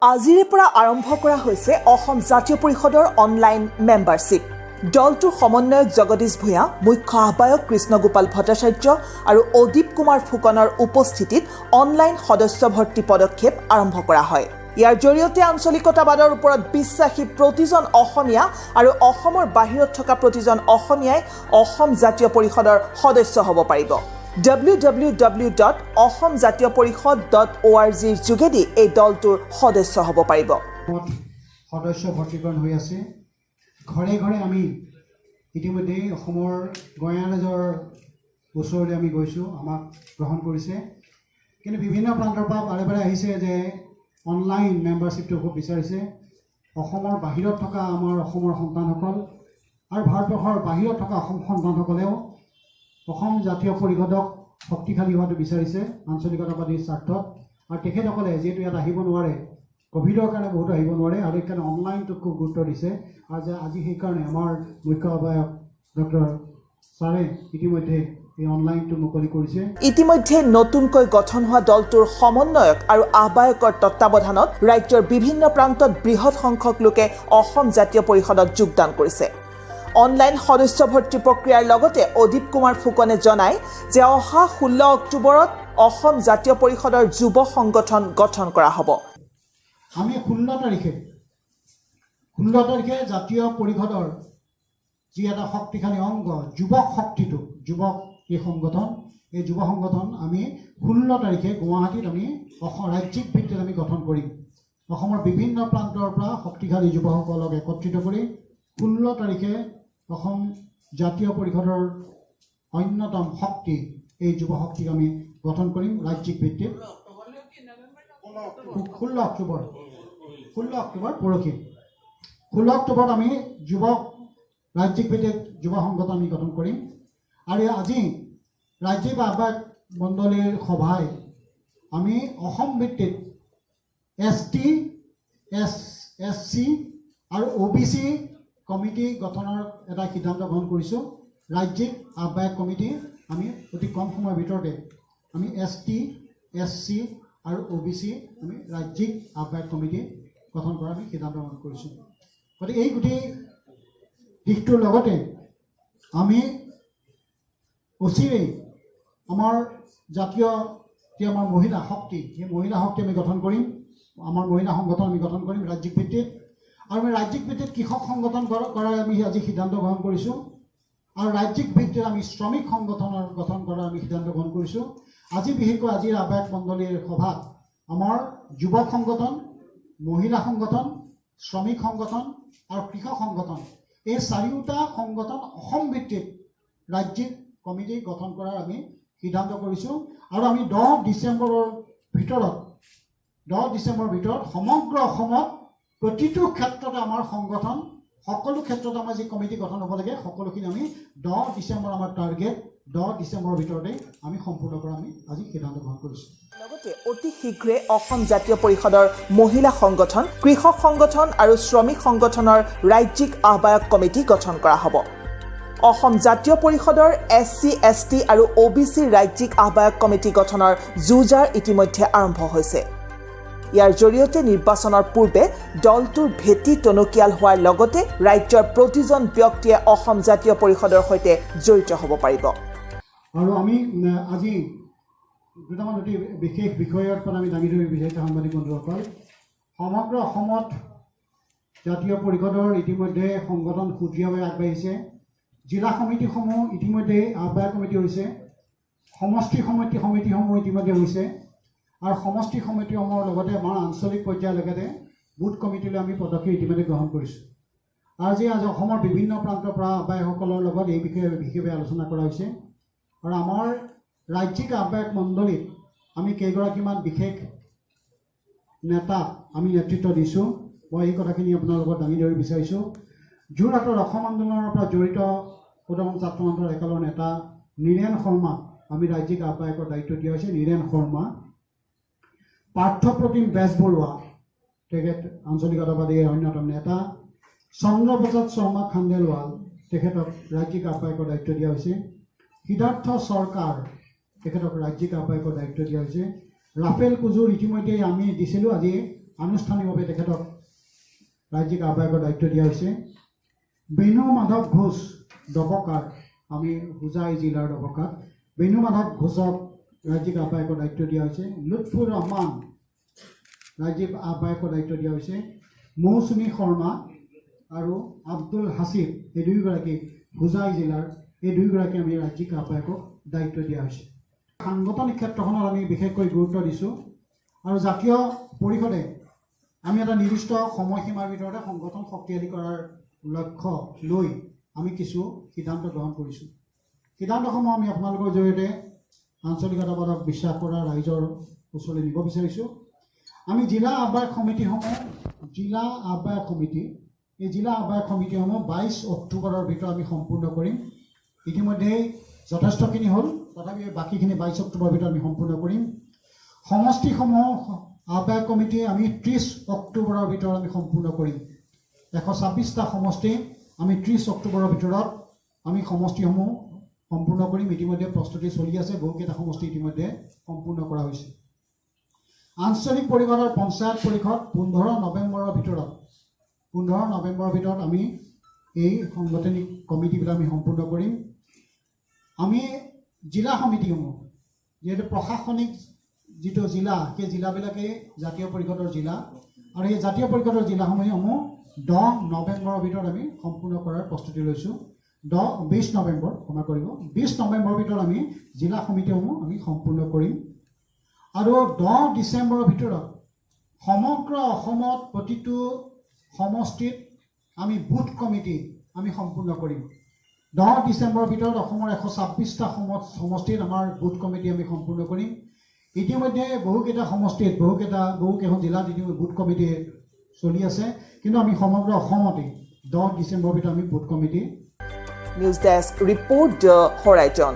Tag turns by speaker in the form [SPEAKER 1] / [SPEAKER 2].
[SPEAKER 1] আজিৰে পৰা আৰম্ভ কৰা হৈছে অসম জাতীয় পৰিষদৰ অনলাইন মেম্বাৰশ্বিপ। দলটোৰ সমন্বয়ক জগদীশ ভূঞা, মুখ্য আহ্বায়ক কৃষ্ণগোপাল ভট্টাচাৰ্য আৰু অদীপ কুমাৰ ফুকনৰ উপস্থিতিত অনলাইন সদস্য ভৰ্তি পদক্ষেপ আৰম্ভ কৰা হয়। ইয়াৰ জৰিয়তে আঞ্চলিকতাবাদৰ ওপৰত বিশ্বাসী প্ৰতিজন অসমীয়া আৰু অসমৰ বাহিৰত থকা প্ৰতিজন অসমীয়াই অসম জাতীয় পৰিষদৰ সদস্য হ'ব পাৰিব। www.অসমজাতীয়পৰিষদ.orgৰ যোগেদি এই দলটোৰ সদস্য হ'ব পাৰিব।
[SPEAKER 2] সদস্য ভৰ্তিকৰণ হৈ আছে ঘৰে ঘৰে। আমি ইতিমধ্যেই অসমৰ গঞা ৰাইজৰ ওচৰলৈ আমি গৈছোঁ, আমাক গ্ৰহণ কৰিছে। কিন্তু বিভিন্ন প্ৰান্তৰ পৰা বাৰে বাৰে আহিছে যে অনলাইন মেম্বাৰশ্বিপটো খুব বিচাৰিছে। অসমৰ বাহিৰত থকা আমাৰ অসমৰ সন্তানসকল আৰু ভাৰতবৰ্ষৰ বাহিৰত থকা অসম সন্তানসকলেও অসম জাতীয় পৰিষদক শক্তিশালী হোৱাটো বিচাৰিছে আঞ্চলিকতাবাদীৰ স্বাৰ্থত। আৰু তেখেতসকলে যিহেতু ইয়াত আহিব নোৱাৰে, ক'ভিডৰ কাৰণে বহুতো আহিব নোৱাৰে আৰু সেইকাৰণে অনলাইনটোত খুব গুৰুত্ব দিছে। আৰু যে আজি সেইকাৰণে আমাৰ মুখ্য আহ্বায়ক ডক্টৰ ছাৰে ইতিমধ্যে এই অনলাইনটো মুকলি কৰিছে।
[SPEAKER 1] ইতিমধ্যে নতুনকৈ গঠন হোৱা দলটোৰ সমন্বয়ক আৰু আহ্বায়কৰ তত্বাৱধানত ৰাজ্যৰ বিভিন্ন প্ৰান্তত বৃহৎ সংখ্যক লোকে অসম জাতীয় পৰিষদত যোগদান কৰিছে। অনলাইন সদস্য ভৰ্তি প্ৰক্ৰিয়াৰ লগতে অদীপ কুমাৰ ফুকনে জনায় যে অহা 16 অক্টোবৰত অসম জাতীয় পৰিষদৰ যুৱ সংগঠন গঠন কৰা হ'ব।
[SPEAKER 2] আমি 16 তাৰিখে জাতীয় পৰিষদৰ যি এটা শক্তিশালী অংগ যুৱক শক্তিটো, যুৱক এই সংগঠন, এই যুৱ সংগঠন আমি 16 তাৰিখে গুৱাহাটীত আমি অসম ৰাজ্যিক ভিত্তিত আমি গঠন কৰিম। অসমৰ বিভিন্ন প্ৰান্তৰ পৰা শক্তিশালী যুৱকসকলক একত্ৰিত কৰি 16 তাৰিখে অসম জাতীয় পৰিষদৰ অন্যতম শক্তি এই যুৱ শক্তিক আমি গঠন কৰিম ৰাজ্যিক ভিত্তিত। 16 অক্টোবৰ, 16 অক্টোবৰ পৰহি, 16 অক্টোবৰত আমি যুৱক ৰাজ্যিক ভিত্তিত যুৱ সংগঠন আমি গঠন কৰিম। আৰু আজি ৰাজ্যিক আহ্বায়ক মণ্ডলীৰ সভাই আমি অসম ভিত্তিত এছ টি, এছ চি আৰু অ' বি চি কমিটি গঠনৰ এটা সিদ্ধান্ত গ্ৰহণ কৰিছোঁ। ৰাজ্যিক আহ্বায়ক কমিটি আমি অতি কম সময়ৰ ভিতৰতে আমি এছ টি, এছ চি আৰু অ' বি চি আমি ৰাজ্যিক আহ্বায়ক কমিটি গঠন কৰাৰ আমি সিদ্ধান্ত গ্ৰহণ কৰিছোঁ। গতিকে এই গোটেই দিশটোৰ লগতে আমি অচিৰেই আমাৰ জাতীয় যি আমাৰ মহিলা শক্তি, সেই মহিলা শক্তি আমি গঠন কৰিম। আমাৰ মহিলা সংগঠন আমি গঠন কৰিম ৰাজ্যিক ভিত্তিত। আৰু আমি ৰাজ্যিক ভিত্তিত কৃষক সংগঠন কৰাৰ আমি আজি সিদ্ধান্ত গ্ৰহণ কৰিছোঁ আৰু ৰাজ্যিক ভিত্তিত আমি শ্ৰমিক সংগঠনৰ গঠন কৰাৰ আমি সিদ্ধান্ত গ্ৰহণ কৰিছোঁ। আজি বিশেষকৈ আজিৰ আহ্বায়ক মণ্ডলীৰ সভাত আমাৰ যুৱক সংগঠন, মহিলা সংগঠন, শ্ৰমিক সংগঠন আৰু কৃষক সংগঠন, এই চাৰিওটা সংগঠন অসম ভিত্তিত ৰাজ্যিক কমিটি গঠন কৰাৰ আমি সিদ্ধান্ত কৰিছোঁ। আৰু আমি 10 ডিচেম্বৰৰ ভিতৰত সমগ্ৰ অসমত প্ৰতিটো ক্ষেত্ৰতে আমাৰ সংগঠন, সকলো ক্ষেত্ৰতে আমাৰ যি কমিটি গঠন হ'ব লাগে, সকলোখিনি আমি 10 ডিচেম্বৰ আমাৰ টাৰ্গেট, 10 ডিচেম্বৰৰ ভিতৰতে আমি সম্পূৰ্ণ কৰা আমি আজি সিদ্ধান্ত গ্ৰহণ কৰিছোঁ।
[SPEAKER 1] লগতে অতি শীঘ্ৰে অসম জাতীয় পৰিষদৰ মহিলা সংগঠন, কৃষক সংগঠন আৰু শ্ৰমিক সংগঠনৰ ৰাজ্যিক আহ্বায়ক কমিটি গঠন কৰা হ'ব। অসম জাতীয় পৰিষদৰ এছ চি, এছ টি আৰু অ' বি চিৰ ৰাজ্যিক আহ্বায়ক কমিটি গঠনৰ যো-জা ইতিমধ্যে আৰম্ভ হৈছে। ইয়াৰ জৰিয়তে নিৰ্বাচনৰ পূৰ্বে দলটোৰ ভেটি টনকিয়াল হোৱাৰ লগতে ৰাজ্যৰ প্ৰতিজন ব্যক্তিয়ে অসম জাতীয় পৰিষদৰ সৈতে জড়িত হ'ব পাৰিব।
[SPEAKER 2] আৰু আমি আজি দুটামান অতি বিশেষ বিষয়ৰ ওপৰত আমি দাঙি ধৰিব বিচাৰিছোঁ। সাংবাদিক বন্ধুসকল, সমগ্ৰ অসমত জাতীয় পৰিষদৰ ইতিমধ্যে সংগঠন সুদৃঢ়ভাৱে আগবাঢ়িছে। জিলা সমিতিসমূহ ইতিমধ্যে আহ্বায়ক কমিটি হৈছে, সমষ্টি সমিতিসমূহ ইতিমধ্যে হৈছে আৰু সমষ্টি সমিতিসমূহৰ লগতে আমাৰ আঞ্চলিক পৰ্যায়ৰ লগতে বুথ কমিটিলৈ আমি পদক্ষেপ ইতিমধ্যে গ্ৰহণ কৰিছোঁ। আজি আজি অসমৰ বিভিন্ন প্ৰান্তৰ পৰা আহ্বায়কসকলৰ লগত এই বিষয়ে বিশেষভাৱে আলোচনা কৰা হৈছে। আৰু আমাৰ ৰাজ্যিক আহ্বায়ক মণ্ডলীত আমি কেইগৰাকীমান বিশেষ নেতাক আমি নেতৃত্ব দিছোঁ। মই এই কথাখিনি আপোনাৰ লগত দাঙি ধৰিব বিচাৰিছোঁ। যোৰহাটৰ অসম আন্দোলনৰ পৰা জড়িত সদৌ ছাত্ৰ সন্থাৰ একালৰ নেতা নীৰেণ শৰ্মাক আমি ৰাজ্যিক আহ্বায়কৰ দায়িত্ব দিয়া হৈছে। নীৰেণ শৰ্মা, পাৰ্থপ্ৰতিম বেজবৰুৱা, তেখেত আঞ্চলিকতাবাদীৰ অন্যতম নেতা, চন্দ্ৰপ্ৰসাদ শৰ্মা খান্দেলৱাল, তেখেতক ৰাজ্যিক আহ্বায়কৰ দায়িত্ব দিয়া হৈছে। সিদ্ধাৰ্থ চৰকাৰ, তেখেতক ৰাজ্যিক আহ্বায়কৰ দায়িত্ব দিয়া হৈছে। ৰাফেল কুজুৰ ইতিমধ্যে আমি দিছিলোঁ, আজি আনুষ্ঠানিকভাৱে তেখেতক ৰাজ্যিক আহ্বায়কৰ দায়িত্ব দিয়া হৈছে। বেণু মাধৱ ঘোষ, ডবকাৰ, আমি হোজাই জিলাৰ ডবকাত বেণু মাধৱ ঘোষক ৰাজ্যিক আহ্বায়কৰ দায়িত্ব দিয়া হৈছে। লুৎফুৰ ৰহমান ৰাজ্যিক আহ্বায়কৰ দায়িত্ব দিয়া হৈছে। মৌচুমী শৰ্মা আৰু আব্দুল হাছিব, এই দুয়োগৰাকী হোজাই জিলাৰ, এই দুয়োগৰাকী আমি ৰাজ্যিক আহ্বায়কক দায়িত্ব দিয়া হৈছে। সাংগঠনিক ক্ষেত্ৰখনত আমি বিশেষকৈ গুৰুত্ব দিছোঁ আৰু জাতীয় পৰিষদে আমি এটা নিৰ্দিষ্ট সময়সীমাৰ ভিতৰতে সংগঠন শক্তিশালী কৰাৰ লক্ষ্য লৈ আমি কিছু সিদ্ধান্ত গ্ৰহণ কৰিছোঁ। সিদ্ধান্তসমূহ আমি আপোনালোকৰ জৰিয়তে আঞ্চলিকতাবাদক বিশ্বাস কৰা ৰাইজৰ ওচৰলৈ নিব বিচাৰিছোঁ। আমি জিলা আহ্বায়ক সমিতিসমূহ, জিলা আহ্বায়ক সমিতি, এই জিলা আহ্বায়ক সমিতিসমূহ 22 অক্টোবৰৰ ভিতৰত আমি সম্পূৰ্ণ কৰিম। ইতিমধ্যেই যথেষ্টখিনি হ'ল, তথাপি বাকীখিনি 22 অক্টোবৰৰ ভিতৰত আমি সম্পূৰ্ণ কৰিম। সমষ্টিসমূহ আহ্বায়ক কমিটি আমি 30 অক্টোবৰৰ ভিতৰত আমি সম্পূৰ্ণ কৰিম। 126টা সমষ্টি আমি 30 অক্টোবৰৰ ভিতৰত আমি সমষ্টিসমূহ সম্পূৰ্ণ কৰিম। ইতিমধ্যে প্ৰস্তুতি চলি আছে, বহুকেইটা সমষ্টি ইতিমধ্যে সম্পূৰ্ণ কৰা হৈছে। আঞ্চলিক পৰিষদৰ পঞ্চায়ত পৰিষদ 15 নৱেম্বৰৰ ভিতৰত, 15 নৱেম্বৰৰ ভিতৰত আমি এই সাংগঠনিক কমিটিবিলাক আমি সম্পূৰ্ণ কৰিম। আমি জিলা সমিতিসমূহ, যিহেতু প্ৰশাসনিক যিটো জিলা, সেই জিলাবিলাকেই জাতীয় পৰিষদৰ জিলা আৰু সেই জাতীয় পৰিষদৰ জিলাসমূহসমূহ 10 নৱেম্বৰৰ ভিতৰত আমি সম্পূৰ্ণ কৰাৰ প্ৰস্তুতি লৈছোঁ। 10, 20 নৱেম্বৰ, ক্ষমা কৰিব, 20 নৱেম্বৰৰ ভিতৰত আমি জিলা সমিতিসমূহ আমি সম্পূৰ্ণ কৰিম। আৰু 10 ডিচেম্বৰৰ ভিতৰত সমগ্ৰ অসমত প্ৰতিটো সমষ্টিত আমি বুথ কমিটি আমি সম্পূৰ্ণ কৰিম। 10 ডিচেম্বৰৰ ভিতৰত অসমৰ 126টা সমষ্টিত আমাৰ বুথ কমিটি আমি সম্পূৰ্ণ কৰিম। ইতিমধ্যে বহুকেইটা সমষ্টিত, বহুকেইখন জিলাত ইতিমধ্যে বুথ কমিটি চলি আছে, কিন্তু আমি সমগ্ৰ অসমতে 10 ডিচেম্বৰৰ ভিতৰত আমি booth committee.
[SPEAKER 1] News desk report, The Horizon.